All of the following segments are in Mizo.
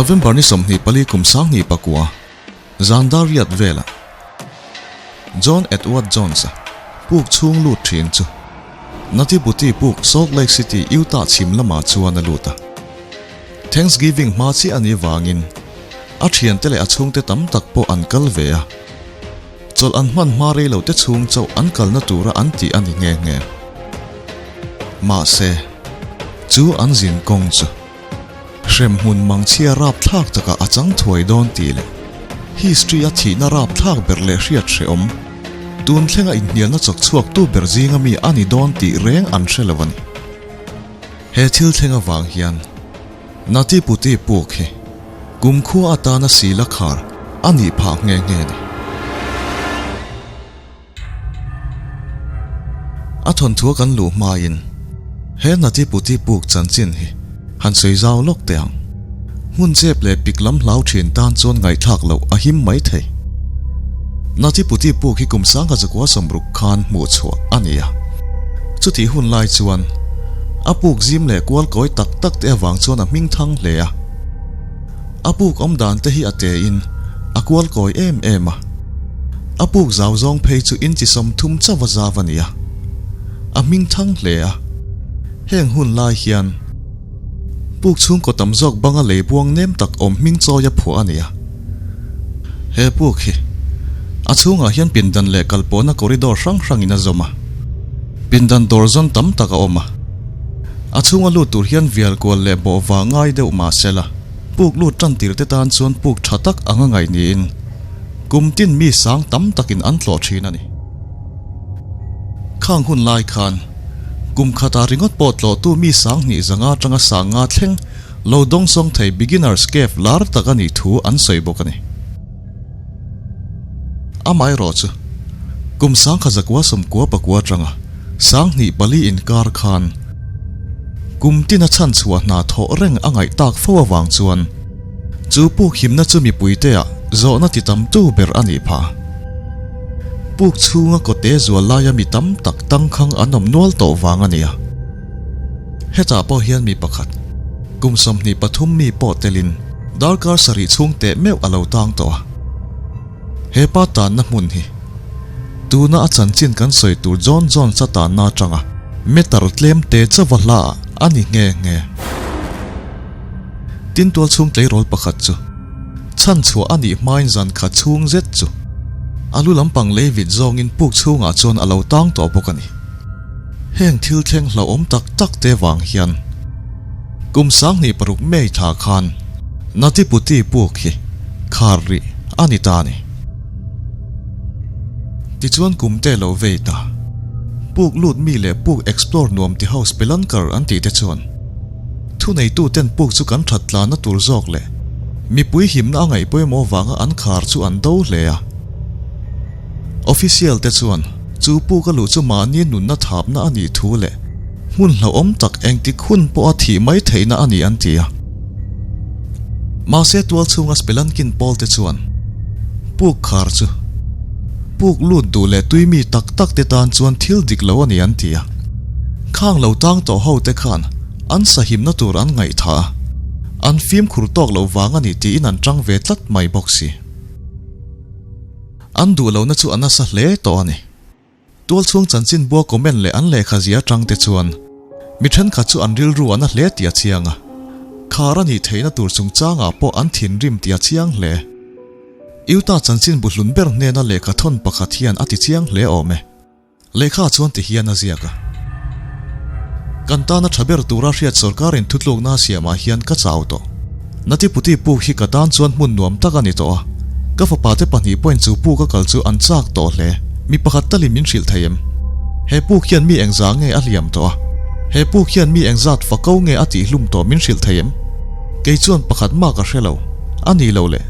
November ni 24 kum 2009 zan dar riat velah John Edward Jones-a puk chhung lut thin chu Nati Puti puk Salt Lake City, Utah chhim lamah chuan a lut a. Thanksgiving hma chiah a nih vangin a thiante leh a chhungte tam tak pawh an kal ve a. Chawlh an hman hma rei lote chhung chauh an kalna tura an tih a ni nghe nghe. Mahse, chu an zin kawng chu hremhmun mangchhia rapthlak takah a chang thuai dawn tih leh history a thihna rapthlak ber leh hriat hrehawm tun thlenga inhnialna chawk chhuaktu ber zinga mi a ni dawn tih reng an hre lo a ni. He thil thleng avang hian Nati Puti puk hi kumkhua atana sila khar a nih phah nghe nghe a ni. A thawnthua kan luh hmain he Nati Puti puk chanchin hi han sawi zau lawk teh ang. Hmun chep leh pik lam hlau thin tan chuan ngaihthlak loh a him mai thei. Nati Puti puk hi kum sangha zakua sawmruk khan hmuh chhuah a ni a. Chutih hun lai chuan a puk zim leh kual kawi tak tak te avang chuan a hming thang hle a. A puk awm dan te hi a te in a kual kawi em em a. A puk zau zawng phei chu inchi 30 chauh a zau a ni a. A hming thang hle a. Heng hun lai hian puk chhungkaw tam zawk banga lei buang nem tak awm hming chawi a phuah a ni a. He puk hi a chhungah hian pindan leh kalpawhna corridor hrang hrangin a zawm a, pindan dawr zawn tam tak a awm a. A chhunga lut tur hian vial kual leh bawh vah ngai deuh mah se la, puk lut tan tir te tan chuan puk tha tak anga ngaih niin kum tin mi sang tam takin an tlawh thin a ni. Khang hun lai khan kum khatah ringawt pawh tlawhtu mi 2000 zanga atanga 5000 thleng Lo dawngsawng thei beginners cave lar tak a nih thu an sawi bawk a ni. Amaherawh chu, kum 1999 atanga 2004 inkar khan kum tina chhanchhuah hna thawh reng a ngaih tak fo avang chuan chu puk himna chu mipuiteah zawhna ti tamtu ber a nih phah. Puk chhunga kawte zual laia mi tam tak tangkhang an awm nual tawh vang a ni a. Hetah pawh hian mi pakhat, kum 23 mi pawh telin darkar sarih chhung teh meuh a lo tang tawh a. He pa tanna hmun hi tuna a chanchin kan sawi tur John Jones-a tanna atanga meter tlem te chauva hla ah a ni nghe nghe. Tin tual chhung tleirawl pakhat chu chhanchhuah a nih hmain zan khat chhung zet chu a lu lampang lei vit zawngin puk chhungah chuan a lo tang tawh bawk a ni. Heng thil thleng hlauhawm tak tak te vang hian kum 2006 May thla khan Nati Puti puk hi khar rih a ni ta a ni. Tichuan kum te lo vei ta. Puk lut mi leh puk explore nuam ti ho spelunker an tih te chuan thuneitu ten puk chu kan that tlanna tur zawk leh mipui himna a ngaih pawimawh vanga an khar chu an do hle a. Official te chuan chu puk a luh chu mahni nunna thapna a nih thu leh hmun hlauhawm tak engtik hun pawha thih mai theihna a ni an ti a. Mahse tual chhunga Spelankin pawl te chuan puk khar chu puk lut duh leh tui mi tak tak te tan chuan thil dik lo a ni an ti a. Khang lo tang tawh ho te khan an sahimna tur an ngaihthah a, an fimkhur tawk loh vang a ni tiin an tang ve tlat mai bawk si. An duh lohna chu a nasa hle tawh a ni. Tualchhung chanchin bua comment leh an lehkha zia atang te chuan mi thenkhat chu an rilru a na hle tih a chiang a, khar a nih theihna tur chungchangah pawh an thinrim tih a chiang hle. Utah chanchin bu hlun ber hnena lehkha thawn pakhat hian a ti chiang hle awm e. Lehkha chuan ti hian a ziak a. Kan tana tha ber tura hriat sorkarin thutlukna a siamah hian ka chau tawh. Nati Puti puk hi ka tan chuan hmun nuam tak a ni tawh a. Ka fapate pahnih pawhin chu puk a kal chu an chak tawh hle. Mi pakhat talin min hrilh thei em? He puk hian mi engzah nge a hliam tawh a? He puk hian mi engzat fako nge a tihhlum tawh min hrilh thei em? Kei chuan pakhat mah ka hre lo. A ni lo le.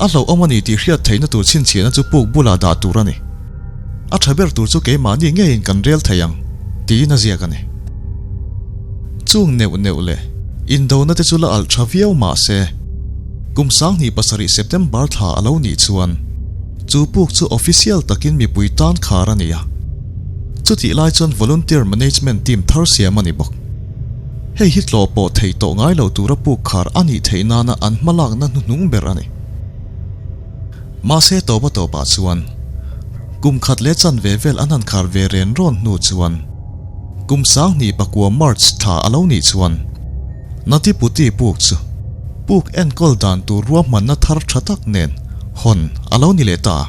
A hlauhawm a ni tih hriat theihna tur chhinchhiahna chu puk bulah dah tur a ni. A tha ber tur chu keimahni ngeiin kan rel thei ang, tiin a ziak a ni. Chung neuh neuh leh indona te chu la alh tha viau mah se, kum 2007 September thla a lo nih chuan chu puk chu official takin mipui tan khar a ni a. Chutih lai chuan volunteer management team thar siam a ni bawk. Hei hi tlawh pawh thei tawh ngai lo tura puk khar a nih theih nana an hmalakna hnuhnung ber a ni. Mahse tawpa tawpah chuan kum khat leh chanve vel an han khar ve ren rawn hnu chuan kum 2009 March thla a lo nih chuan Natiputi puk chu puk enkawl dan tur ruahmanna thar tha tak nen hawn a lo ni leh ta a.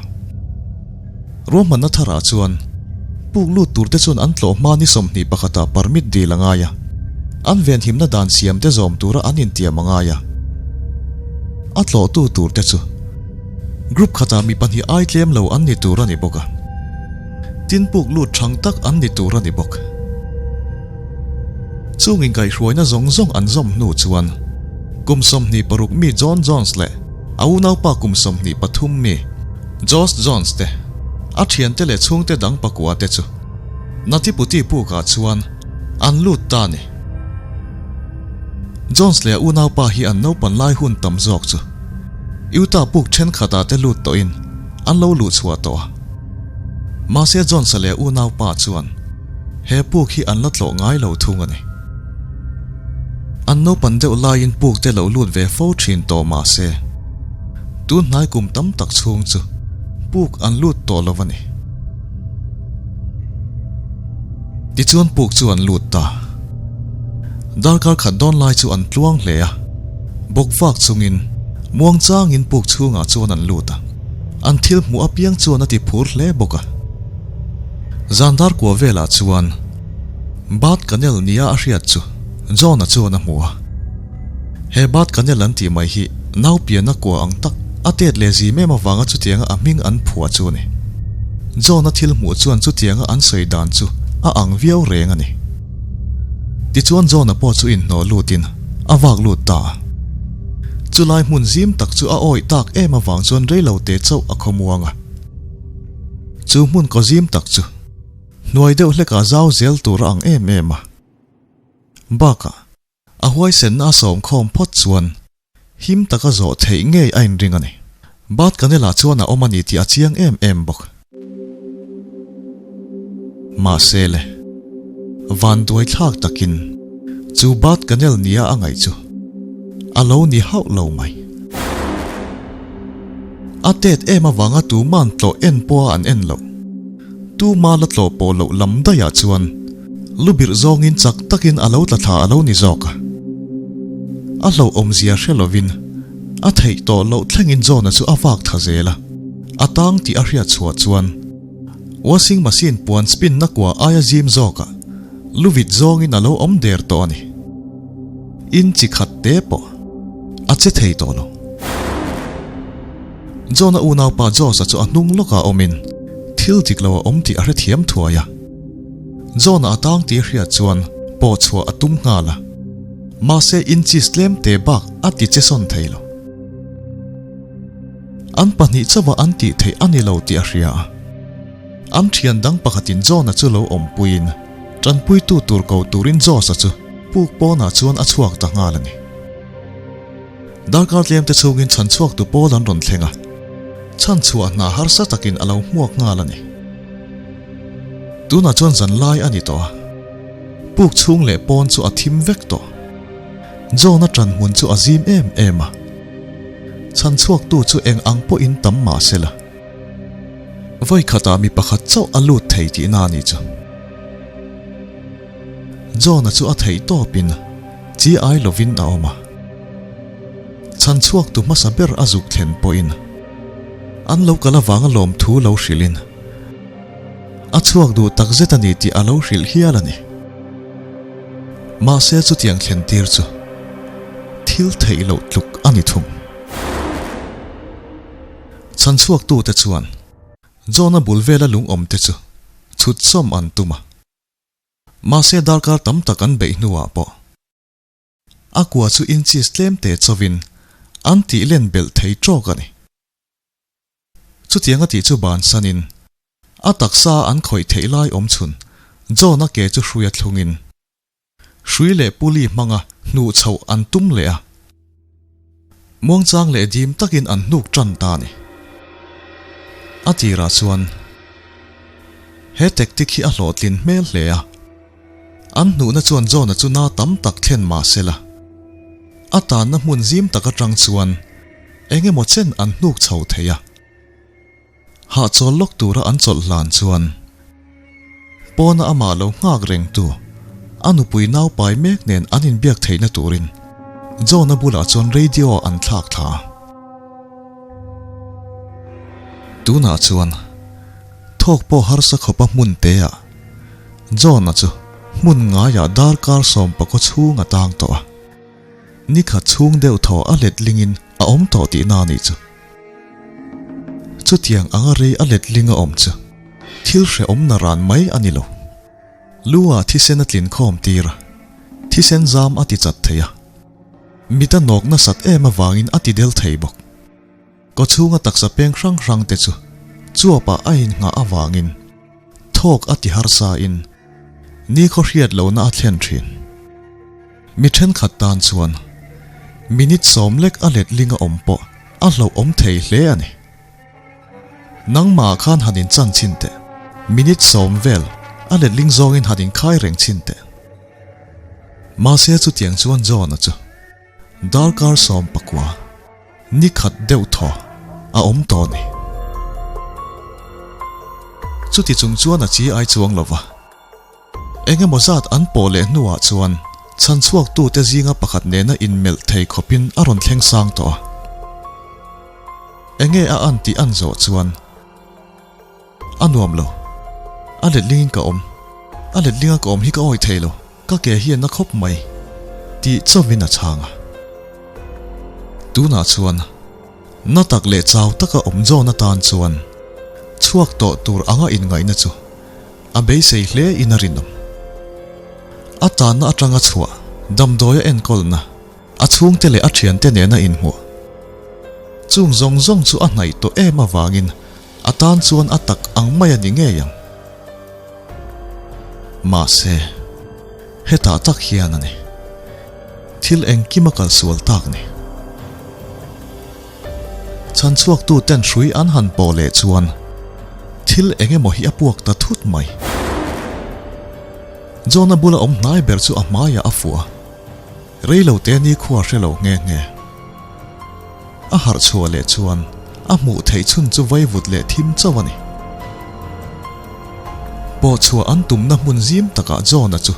Ruahmanna tharah chuan puk lut turte chuan an tlawh hma ni 21 ah permit dil a ngai a, an venhimna dan siamte zawm tura an intiam a ngai a. A tlawhtu turte chu group khatah mi pahnih ai tlem lo an ni tur a ni bawk a, tin puk lut thang tak an ni tur a ni bawk. Chung inkaihhruaina zawng zawng an zawm hnu chuan kum 26 mi John Jones leh a unaupa kum 23 mi Josh Jones te, a thiante leh chhungte dang pakua te chu Natiputi pukah chuan an lut ta a ni. Jones leh a unaupa hi an naupan lai hun tam zawk chu Utah puk thenkhatah te lut tawhin an lo luh chhuah tawh a. Mahse Jones-a leh a unaupa chuan he puk hi an la tlawh ngai lo thung a ni. An naupan deuh laiin puk te lo lut ve fo thin tawh mahse, tun hnai kum tam tak chhung chu puk an lut tawh lo a ni. Tichuan puk chu an lut ta. Darkar khat dawn lai chu an tluang hle a, bawk vak chungin muang changin puk chhungah chuan an lut a, an thil hmuh apiang chuan a ti phur hle bawk a. Zan dar kua velah chuan Bat Canel nia a hriat chu John-a chuan a hmu a. He Bat Canel an tih mai hi nau pianna kua ang tak a tet leh zim em avanga chutianga a hming an phuah chu a ni. John-a thil hmuh chuan chutianga an sawi dan chu a ang viau reng a ni. Tichuan John-a pawh chu inhnawh lutin a vak lut ta a. Chulai hmun zim tak chu a awih tak em avang chuan reilo te chauh a khawmuang a. Chu hmun kaw zim tak chu hnuai deuh hlekah zau zel tur a ang em em a. Bakah, a huaisenna a sawm khawm phawt chuan him taka zawh theih ngei a inring a ni. Bat Canela chuan a awm a ni tih a chiang em em bawk. Mahse le, vanduai thlak takin chu Bat Canel nia a ngaih chu a lo ni hauh lo mai. A tet em avanga tuman tlawh en pawha an en loh. Tuma la tlawh pawh loh lam daihah chuan lu birh zawngin chak takin a lo tla thla a lo ni zawk a. A hlauhawmzia hre lovin a theih tawh loh thlengin John-a chu a vak thla zel a. A tang tih a hriat chhuah chuan washing machine puan spin na kua aia zim zawkah lu vit zawngin a lo awm der tawh a ni. In chi khat te pawh a che thei tawh lo. John-a unaupa Josh-a chu a hnung lawkah awmin thil dik lo a awm tih a hrethiam thuai a. John-a a tang tih a hriat chuan pawh chhuah a tum nghal a, mahse inches tlem te bak a ti che sawn thei lo. An pahnih chauha an tih theih a ni lo tih a hria a. An thian dang pakhatin John-a chu lo awmpuiin tanpuitu tur ko turin Josh-a chu puk pawnah chuan a chhuak ta nghal a ni. Darkar tlemte chhungin chhan chhuaktu pawl an rawn thleng a, chhan chhuah hna harsa takin a lo hmuak nghal a ni. Tunah chuan zan lai a ni tawh a, puk chhung leh pawn chu a thim vek tawh. John-a ṭan hmun chu a zim em em a, chhan chhuaktu chu eng ang pawhin tam mah se la, vawi khatah mi pakhat chauh a lut thei tihna a ni chu. John-a chu a theih tawpin chi ai lovin a awm a. Chhan chhuaktu hmasa ber a zuk thlen pawhin an lo kal avanga lawmthu lo hrilhin a chhuak duh tak zet a ni tih a lo hrilh hial a ni. Mahse chutiang thlen tir chu thil theih loh tluk a ni thung. Chhan chhuaktute chuan John-a bul vela lungawm te chu chhut sawm an tum a. Mahse darkar tam tak an beih hnuah pawh a kua chu inches tlem te chawin an tih len belh thei tawk a ni. Chutiang a tih chu bansanin a taksa an khawih theih lai awm chhun John-a ke chu hrui a thlungin hrui leh puli hmanga hnuh chhoh an tum leh a. Muangchang leh dim takin an hnuk tan ta a ni. A tirah chuan he tactic hi a hlawhtlin hmel hle a. An hnuhna chuan John-a chu na tam tak thlen mah se la, a tanna hmun zim tak atang chuan eng emaw chen an hnuk chho thei a. Hahchawl lawk tura an chawlh hlan chuan pawna amah lo nghak rengtu a nupui naupai mek nen an inbiak theihna turin John-a bulah chuan radio an thlak thla a. Tunah chuan thawk pawh harsa khawpa hmun teah John-a chu hmun ngaiah darkar sawmpakaw chhung a tang tawh a, nikhat chhung deuh thaw a letlingin a awm tawh tihna a nih chu. Chutiang anga rei a letling a awm chu thil hrehawmna ran mai a ni lo. Lu ah thisen a tlin khawm tir a, thisen zam a ti chat thei a, mit a nawk nasat em avangin a ti del thei bawk. Kawchhunga taksa peng hrang hrang te chu chuapah a innghah avangin thawk a ti harsa in nikhaw hriat lohna a thlen thin. Mi thenkhat tan chuan minute sawm lek a letling a awm pawh a hlauhawm thei hle a ni. Nangmah khan han inchan chhin teh, minute sawm vel a letling zawngin han inkhai reng chhin teh. Mahse chutiang chuan John-a chu Darkar 19 ni khat deuh thaw a awm tawh a ni. Chuti chung chuan a chi ai chuang lo va. Eng emaw zat an pawh leh hnuah chuan chhanchhuaktute zinga pakhat nena inmelh thei khawpin a rawn thleng sang tawh a. Enge a an tih an zawh chuan a nuam lo. A letlingin ka awm. A letlinga ka awm hi ka awih thei lo. Ka ke hian a khawp mai tih chauhin a chhang a. Tunah chuan na tak leh chau taka awm zawn atan chuan chhuak tawh tur anga inngaihna chu a beisei hle in a rinawm. A tanna atanga chhuah damdawi a enkawlna a chhungte leh a thiante nena inhmuh chung zawng zawng chu a hnaih tawh em avangin a tan chuan a tak ang mai a ni ngei ang. Mahse, hetah tak hian a ni. Thil engkim a kalsual tak ni. Chhanchhuaktu ten hrui an han pawh leh chuan thil eng emaw hi a puak ta thut mai. John-a bula awm hnai ber chu a hmaiah a fuh a, Reilo te ni khua hre lo nghe nghe. A harh chhuah leh chuan a hmuh theih chhun chu vaivut leh thim chauh a ni. Pawh chhuah an tumna hmun zim takah John-a chu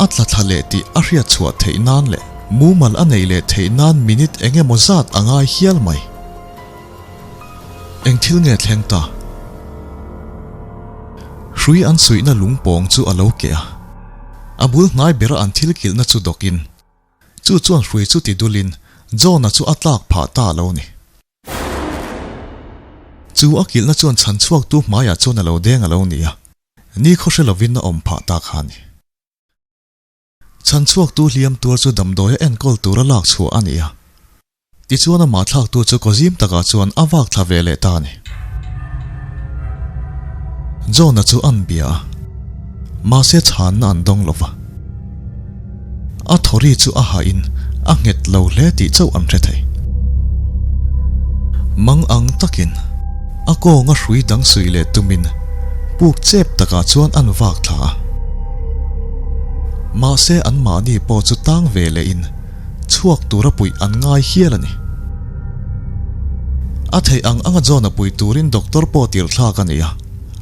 a tla thla leh tih a hriat chhuah theih nan leh mumal a neih leh theih nan minute eng emaw zat a ngai hial mai. Eng thil nge thleng ta? Hrui an suihna lungpawng chu a lo keh a. A bul hnai bera an thil kilhna chu dawkin, chu chuan hrui chu ti dulin John-a chu a tlak phah ta a lo ni. Chu a kilhna chuan chhan chhuaktu hmaiah chuan a lo deng a lo ni a, nikhaw hre lovin a awm phah ta kha a ni. Chhan chhuaktu hliam tuar chu damdawia enkawl tura lak chhuah a ni a. Tichuan amah thlaktu chu kawzim takah chuan a vak thla ve leh ta a ni. John-a chu an bia a, mahse chhanna an dawng lo va. A thawri chu a hahin a nghet lo hle tih chauh an hre thei. Mang ang takin a kawnga hrui dang suih leh tumin puk chep takah chuan an vak thla a. Mahse anmahni pawh chu tang ve lehin chhuak tura puih an ngai hial a ni. A theih ang anga John-a pui turin doctor pawh tir thlak a ni a,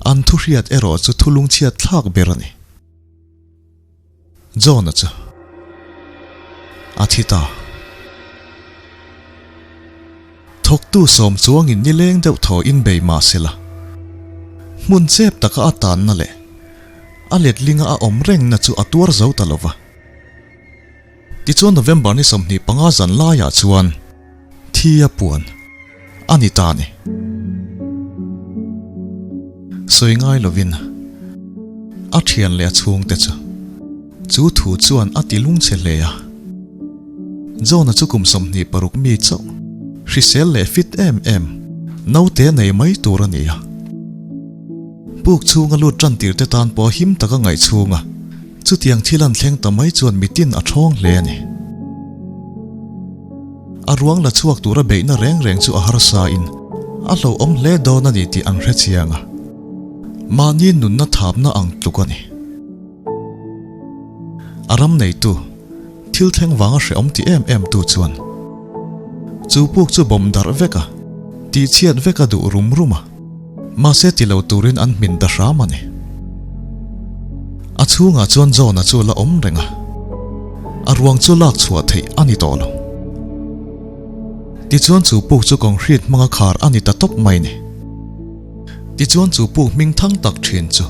an thu hriat erawh chu thu lungchhiat thlak ber a ni. John-a chu a thi ta. Thawktu sawm chuangin nileng deuh thaw in bei mah se la, hmun chep taka a tanna leh a letlinga a awm rengna chu a tuar zo ta lo va. Tichuan November ni 25 zan laiah chuan thi a puan a ni ta a ni. Sawi ngai lovin a thian leh a chhungte chu chu thu chuan a ti lungchhe hle a. John-a chu kum 26 mi chauh hrisel leh fit em em naute nei mai tur a ni a. Puk chhunga lut tan tirte tan pawh him taka ngaih chhunga Chutiang thil an thleng ta mai chuan mitin a thawng hle a ni. A ruang la chhuak tura beihna reng reng chu a harsa in a hlauhawm hle dawn a ni tih an hre chiang a. Mahni nunna thapna ang tluk a ni. A ram neitu, thil thleng vanga hrehawm ti em em tu chuan chu puk chu bawm darh vek a, tihchhiat vek a duh rum rum a. Mahse ti lo turin an hmin ta hram a ni. A chhungah chuan John-a chu la awm reng a, a ruang chu lak chhuah theih a ni tawh lo. Tichuan chu puk chu concrete hmanga khar a ni ta tawp mai ni. Tichuan chu puk hming thang tak thin chu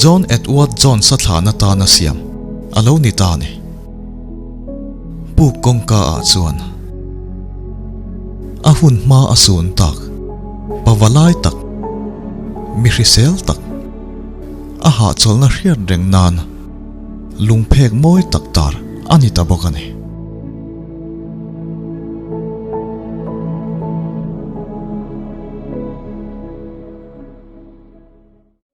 John Edward Jones-a thlan atana siam a lo ni ta a ni. Puk kawngka ah chuan a hun hma a sun tak, pava lai tak, mi hrisel tak, a hahchawlhna hriat reng nan lungphek mawi tak tar a ni ta bawk a ni.